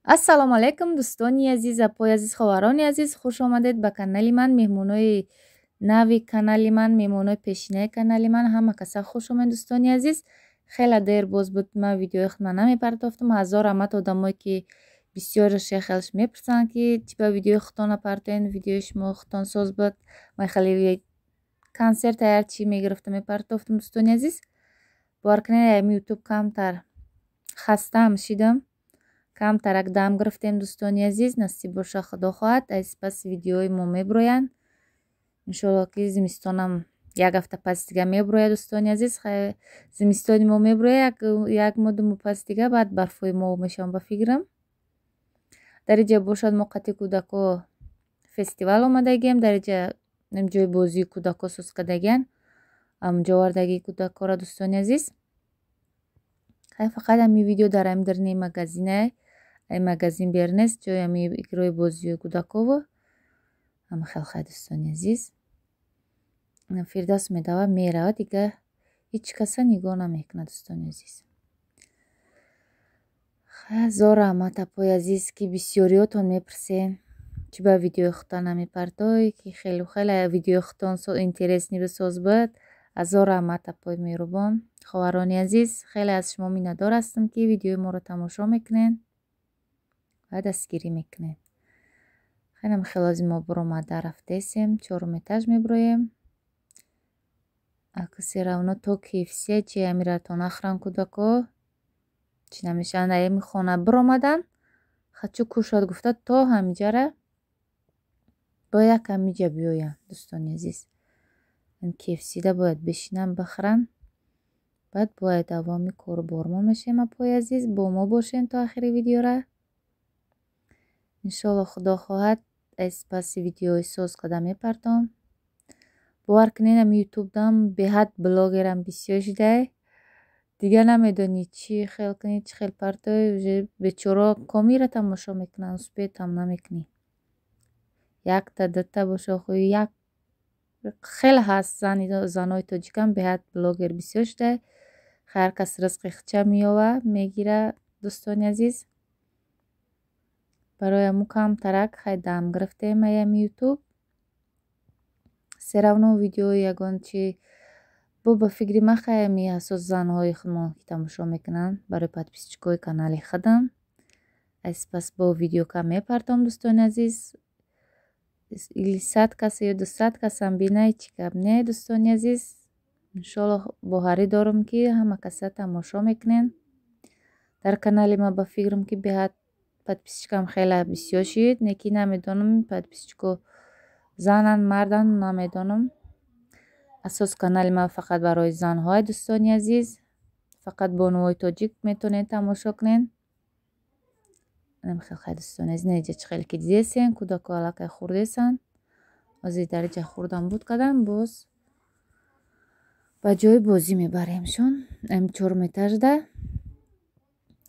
Ассалому алайкум, дӯстони азиз, апои азиз, ховарони азиз, хуш омадед ба канали ман, меҳмонои нави канали ман, меҳмонои пешинаи канали ман, ҳама каса хуш омед, дӯстони азиз. Хеле дер боз буд, ман видеои худма намепартофтам. Ҳазор раҳмат одамое, ки бисёраш хелш мепурсанд, ки чӣ ба видеои худтон напартоен, видеои шумо худтон соз буд. Ман хеле консерт ҳарчи мегирифтам, мепартофтам, дӯстони азиз. Бовар кунед, ами Ютуб камтар хастаам шидам. Камтарак дам гирифтем, дӯстони азиз. Насиб боша, худо хоҳад, аз пас видеои мо меброянд. Иншоалло, ки зимистонам як ҳафта пас дига меброяд, дӯстони азиз. Зимистони мо меброяд як моҳ, 2 моҳ пас дига, баъд барфҳои мо мешаванд, ба фикрам. Дар инҷа бошад, мо қати кӯдако фестивал омадагием. Дар инҷа ҷои бозии кӯдако соз кардагиян, ҳамҷо овардагии кӯдакҳоро, дӯстони азиз. Фақат ҳами видео дар ҳами даруни магазинае, ай магазин бернест, ҷои ҳами игрои бозии кӯдакову ҳама хел. Хай, дӯстони азиз, Фирдавс медава, меравад, дига ҳеҷ каса нигоҳ намекунад, дӯстони азиз. Ҳазор раҳмат, апои азиз, ки бисёриётон мепурсен, чӣ ба видеои худтон намепартоӣ, ки хелу хеле видеои худтон интересный бисоз буд. Ҳазор раҳмат, апои меҳрубон, ховарони азиз. Хеле аз шумо миннатдор ҳастам, ки видеои моро тамошо мекунед ва дастгирӣ мекунед. Хелам хелози мо буромада рафтесем, чорум этаж меброем. Ака всё равно то KFC чи амиратон ахран кӯдако чӣ намешаванд. Ами хона биромадан, хочу кушать гуфта, то ҳамиҷара бояд ҳамиҷа биёянд, дӯстони азиз. KFC-да бояд бишинанд, бихӯранд. Баъд бояд давоми кору бормо мешавем, апои азиз, бо мо бошед то охири видеора. Иншоалло, худо хоҳад, аз паси видеои соз карда мепартом. Бовар кунед, ами ютубдам беҳад блогерам бисёр шудай. Дигар намедонӣ, чӣ хел кунӣ, чӣ хел партоӣ, уже бечора комира тамошо мекунанд, успеть ам намекунӣ. Якта дута боша, як хеле ҳаст, занои тоҷикам беҳад блогер бисёр шудай. Ҳар кас ризқи худша меёва, мегира, дӯстони азиз. Барои ҳамун камтарак хай дам гирифтем аями ютуб. Всё равно видеои ягон чи бо ба фикри ман, хай, ами асос занҳои худмон ки тамошо мекунанд, барои подписчикои канали худам. Аз пас бо видео кам мепартом, дӯстони азиз. Или 100 каса ё 200 касам бина, ҳеҷ гап не, дӯстони азиз. Иншоалло, боварӣ дорам, ки ҳама каса тамошо мекунед. Дар канали ман, ба фикрам, ки беҳад подписчикам хеле бисёр шид, не ки намедонам, подписчико зананд, марданд, намедонам. Асос канали ман фақат барои занҳое, дӯстони азиз. Фақат бонувои тоҷик метавонед тамошо кунед. Хай, дӯстони азиз, неҷа чӣ хеле ки дидесен, кӯдако аллакай хӯрдесанд. Ҳозир дар инҷа хӯрдан буд кардам, боз ба ҷои бозӣ мебаремшон. Ами чорум этажда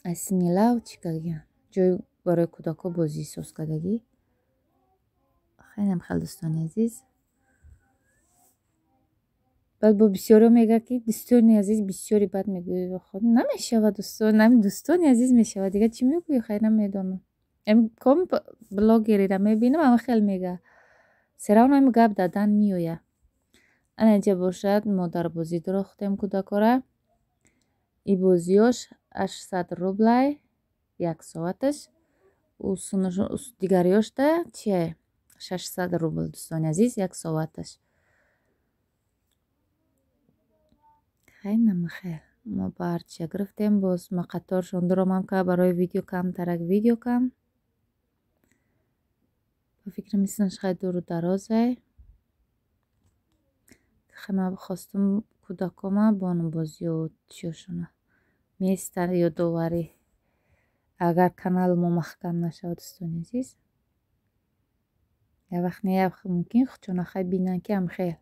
аз сини лав чӣ кардагиан, ҷои барои кӯдако бозӣ соз кардагӣ. Хелам хел, дӯстони азиз. Баъд бо бисёриҳо мегӯяд, ки дӯстони азиз бисёри, баъд мегӯяд, намешавад, дӯстон, ами дӯстони азиз мешавад, дигар чӣ мегӯӣ, хай, намедонам. Ами ком блогерера мебинам, ама хел мегӯяд. Всё равно ами гап дадан меояд. Ана инҷа бошад, мо дар бозӣ дурохтем кӯдакора. И бозиёш 800 рублай як соаташ. Дигариёшда чие, 600 рубл, дӯстони азиз, як соаташ. Хай, намахел. Мо ба ҳарчия гирифтем, боз ма қаторшон дуромам, ка барои видео камтарак видео кам. Ба фикрам, исмаш хай дуру дарозай. Хай, ман хостум кӯдакома бонубозиё чиёшона местан ёдоварӣ. Агар канали мо маҳкам нашавад, дӯстони азиз. Як вақт не, як вақт мумкин худшона хай бинанд, ки ҳам хел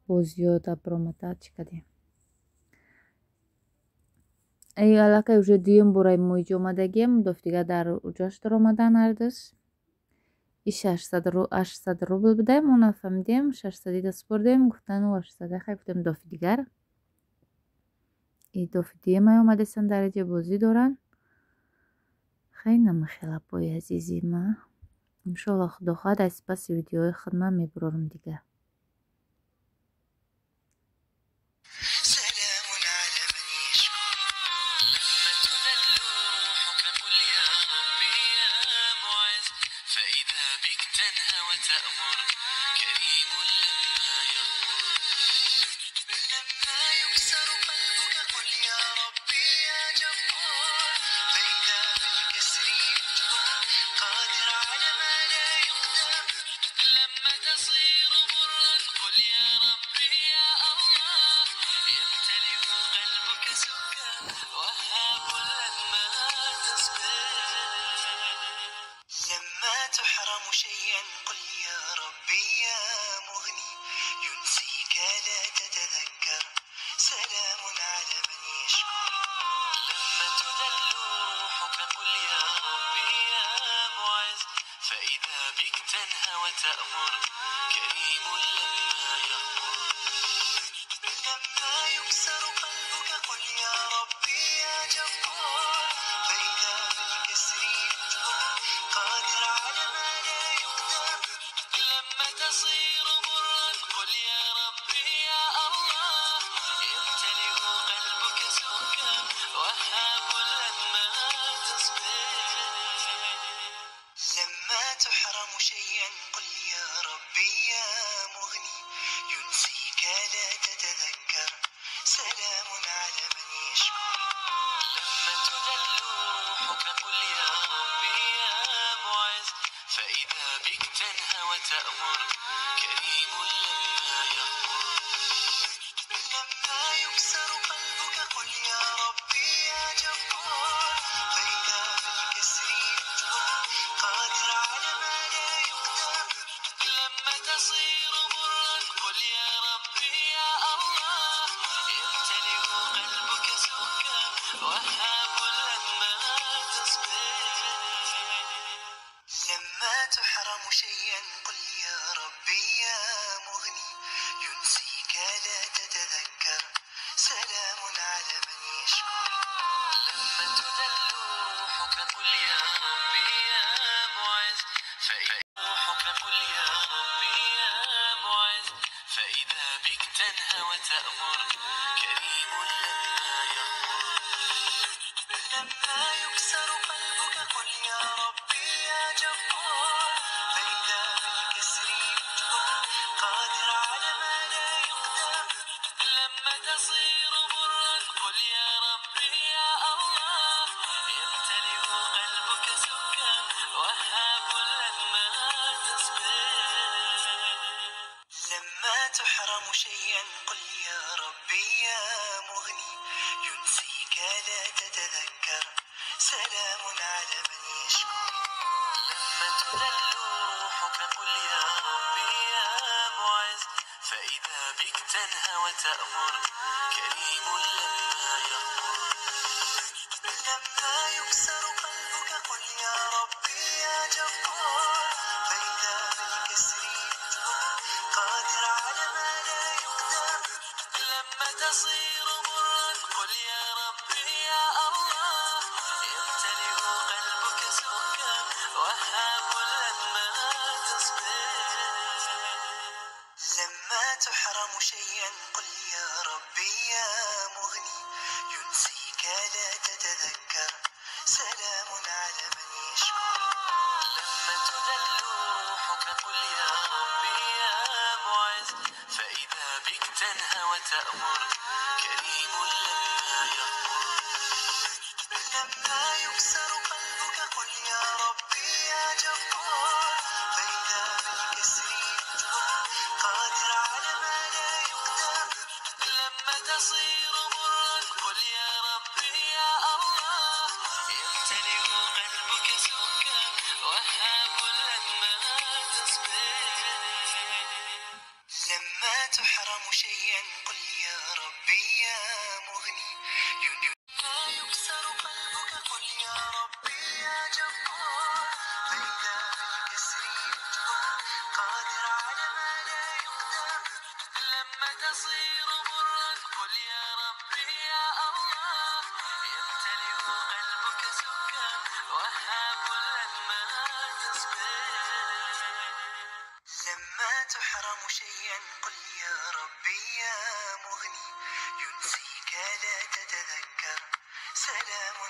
бозиё да биромада чӣ кардем. Ай аллакай уже дуюм бораи мо иҷо омадагием, доф дигар дар уҷош даромадан ҳардуш. И 800 рубл будай, мо нафаҳмидем, 600-ида супурдем, гуфтанд, 800, хай, гуфтем, дофи дигар. И дофи дуюм ай омадесан, дар иҷо бозӣ доранд. Хай намахел апои азизи ма. Иншоалло худо хоҳад аз паси видеои худ ман мебурорам дига.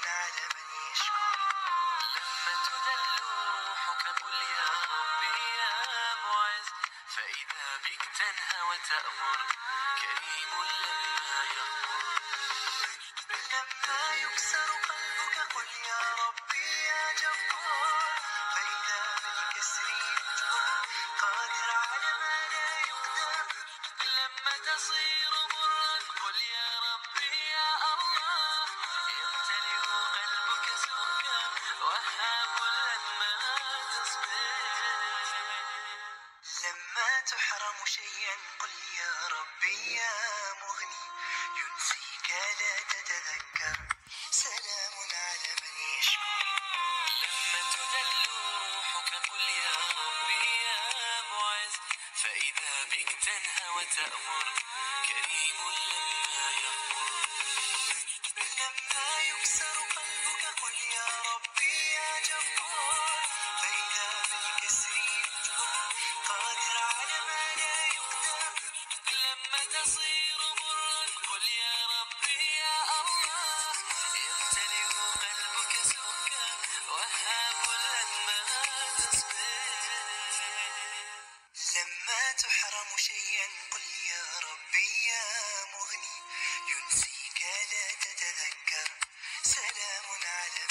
على من يشكر. لما تذل روحك قل يا ربي يا معز، فإذا بك تنهى وتأمر، كريم لما يغفر. لما يكسر قلبك قل يا ربي يا جبار، فإذا بالكسر يجبر، قادر على ما لا يقدر. لما تصير مرا قل يا ربي يا الله، يمتلئ قلبك سكر، وهاب لما تصبر. لما تحرم شيئا قل يا ربي يا مغني، ينسيك لا تتذكر، سلام على من يشكر. لما تذل روحك قل يا ربي يا معز، فإذا بك تنهى وتأمر، كريم لما يغفر. لما يكسر قلبك قل يا ربي يا جبار، فإذا بالكسر يجبر، قادر على ما لا يقدر. لما تصير مرا قل يا ربي يا الله، يمتلئ قلبك سكر، وهاب لما تصبر. لما تحرم شيئا قل يا ربي يا مغني، ينسيك لا تتذكر، سلام على